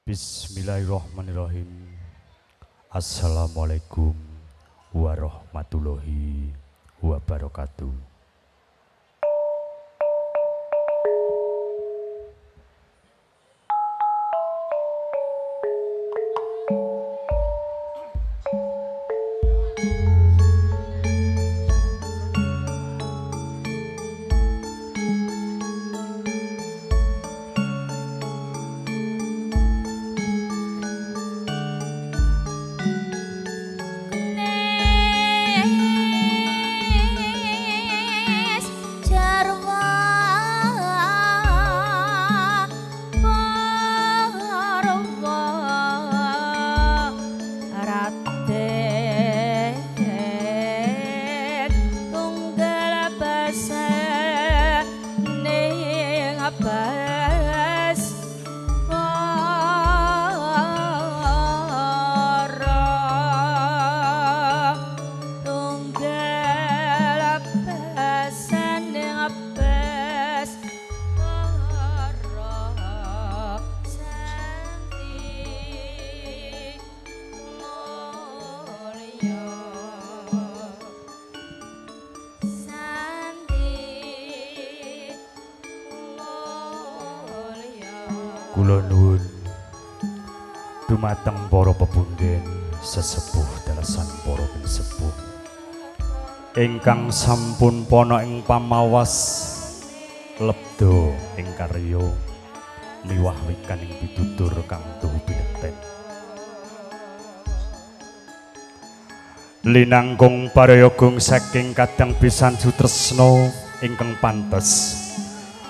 Bismillahirrahmanirrahim. Assalamualaikum warahmatullahi wabarakatuh. Kula nuwun dumateng para pepunden sesepuh dalasan para pinisepuh ingkang sampun pana ing pamawas lebda ing karya miwah wikaning pitutur kang tuhu pineten. Linangkung parayogung saking kadang pisan sutresna ingkang pantes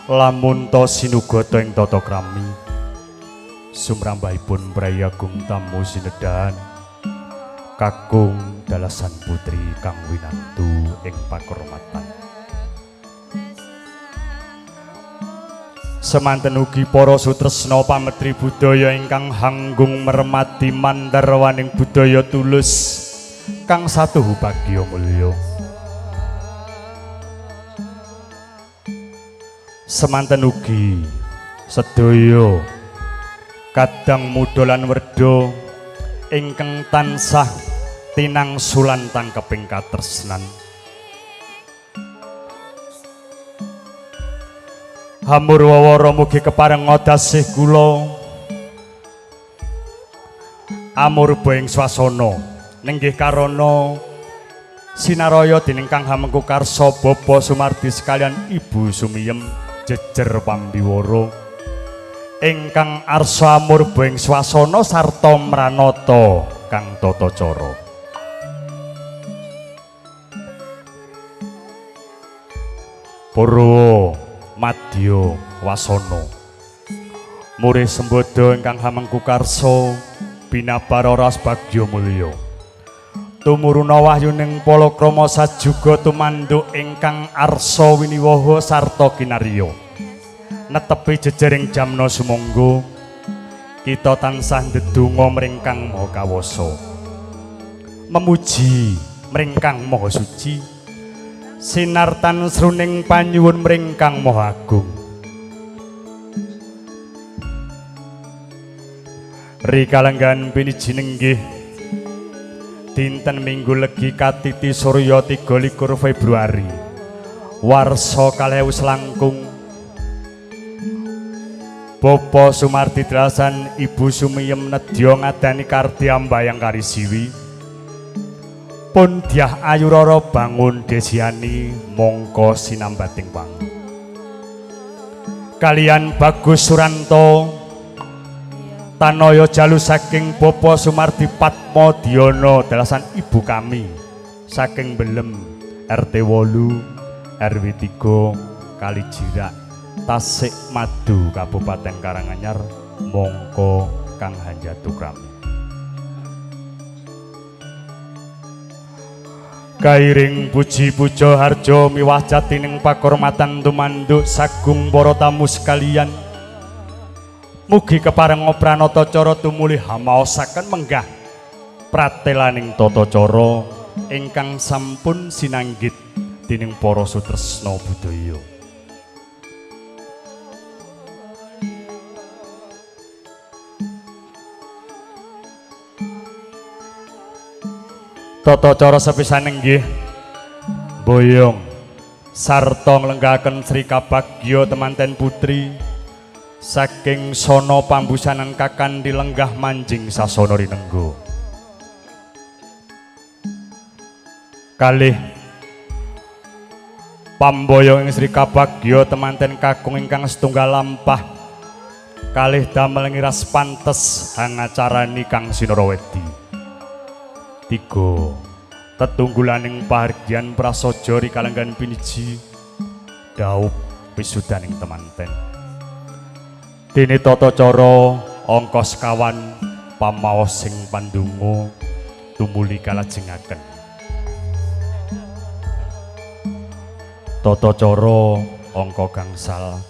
lamun ta sinugata ing tata krami sumrambahipun prayagung tamu sinedan kakung dalasan putri kang winantu ing pakurmatan. Semanten ugi para sutresna pametri budaya ingkang hanggung mermati mandarwaning budaya tulus kang satuhu bagya mulya. Semanten ugi sedaya kadang muda lan werda ingkang tansah tinangsulan tangkeping katresnan. Hamur wawara mugi kepareng ngodasih kula amurba ing swasana nenggih karana sinaraya dening Kang Hamengku Karsa Bapa Sumardi sekalian Ibu Sumiyem jejer pambiwara ingkang arsa amurba ing swasana sarta mranata kang tata cara. Purwa madya wasana murih sembada ingkang hamengku karsa binabara ras bagya mulya tumuruna wahyuning palakrama sajuga tumanduk ingkang arsa winiwaha sarta kinarya netepi jejering jamna sumangga kita tansah ndedonga mring Kang Maha Kawasa memuji mring Kang Maha Suci sinartan sruning panyuwun mring Kang Maha Agung. Rikalenggan piniji nenggih dinten Minggu Legi katiti surya 23 Februari warsa 2000 langkung Bapa Sumardi dalasan Ibu Sumiyem nedya ngadani kardi ambayang karisiwi pun dyah ayu rara bangun desiani mongko sinambating wangu kalian Bagus Suranto tanaya jalu saking Bapa Sumardi Patmo Diono dalasan ibu kami saking Belem RT 8 RW 3 Kalijirak Tasik Madu Kabupaten Karanganyar mongko kang hanjatu krami. Kairing puji puja harja miwah jatining pakurmatan tumanduk sagung para tamu sekalian mugi kepareng pranata cara tumuli hamaosaken menggah pratelaning tata cara ingkang sampun sinanggit dening para sutresna budaya. Tata cara sepisan inggih boyong sarta nglenggahaken Sri Kabagya temanten putri saking sono pambusanan kakandi lenggah manjing sasana rinengga. Kalih pamboyong ing Sri Kabagya temanten kakung ingkang setunggal lampah kalih damel ngiras pantes hangacarani kang sinarawedi. Tiga tetunggulaning pahargyan prasaja rikalenggan piniji dhaup wisudaning temanten. Dene tata cara angka sekawan pamaos sing pandonga tumuli kalajengaken. Tata cara angka gangsal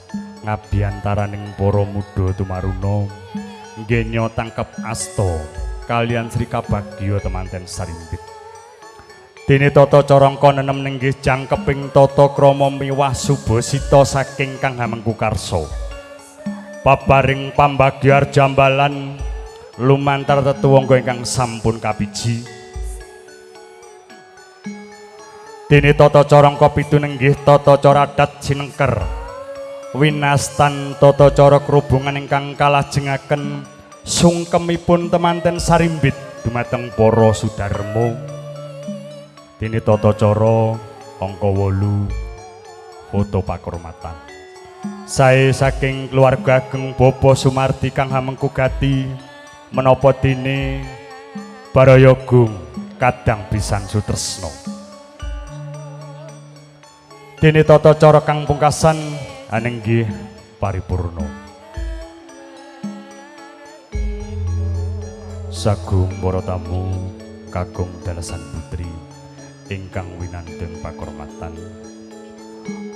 ngabiyantaraning para muda tumaruna nggenya tangkep asta kalian Sri Kabagya temanten sarimbit. Dene tata cara angka nenem nenggih jangkeping tata krama miwah subasita saking Kang Hamengku Karsa. Babaring pambagyar jambalan lumantar tetuwangga ingkang sampun kapiji. Dene tata cara angka 7 nenggih tata cara adat sinengker winastan tata cara kerubungan ingkang kalajengaken sungkemipun temanten sarimbit dumateng para sudarma. Dene tata cara angka 8 foto pakurmatan sae saking keluarga ageng Bapak Sumardi Kang Hamengku Gati menapa dene baraya gung kadang pisan sutresna. Dene tata cara kang pungkasan anenggih paripurna. Sagung para tamu kakung dalasan putri ingkang winantun pakurmatan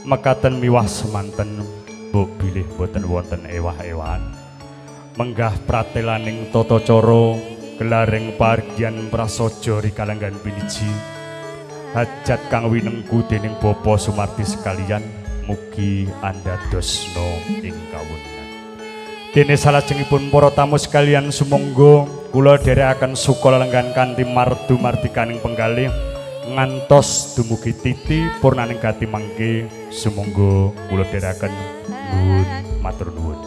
mekaten miwah semanten mbok bilih boten wonten ewah-ewahan menggah pratelaning tata cara gelaring pahargyan prasaja rikalenggan piniji hajat kang winengku dening Bapak Sumardi sekalian mugi andadosna ing kawuningan. Dene salajengipun para tamu sekalian sumangga kula dherekaken suka lelenggan kanthi mardu mardikaning penggalih ngantos dumugi titi purnaning gati mangke sumangga kula dherekaken nuwun matur nuwun.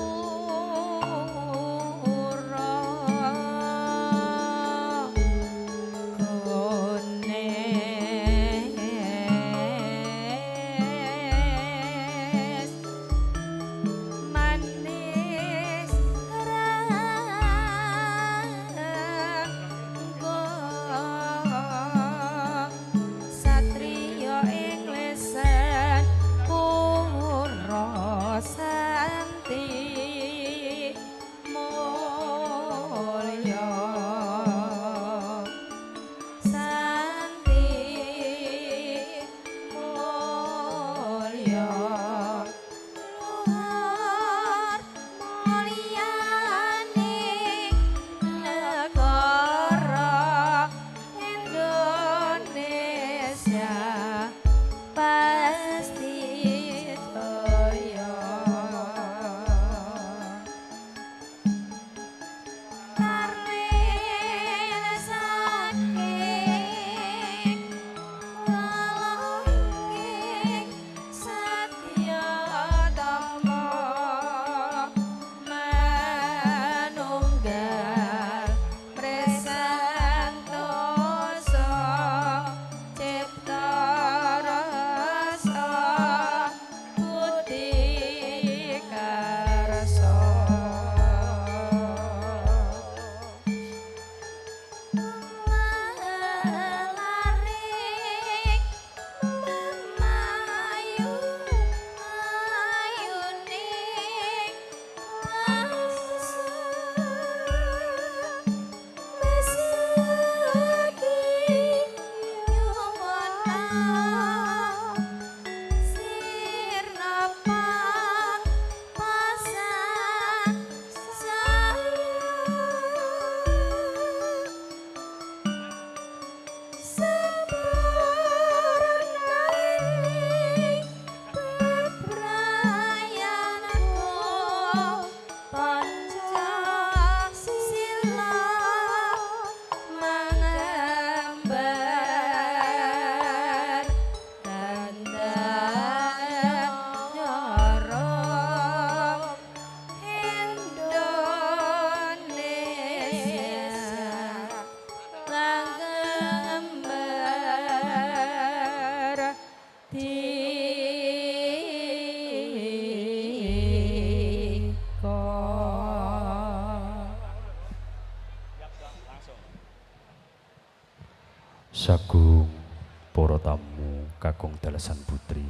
Satriya ing lesan pura santi. Sagung para tamu kakung dalasan putri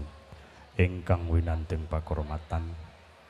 ingkang winanting pakurmatan.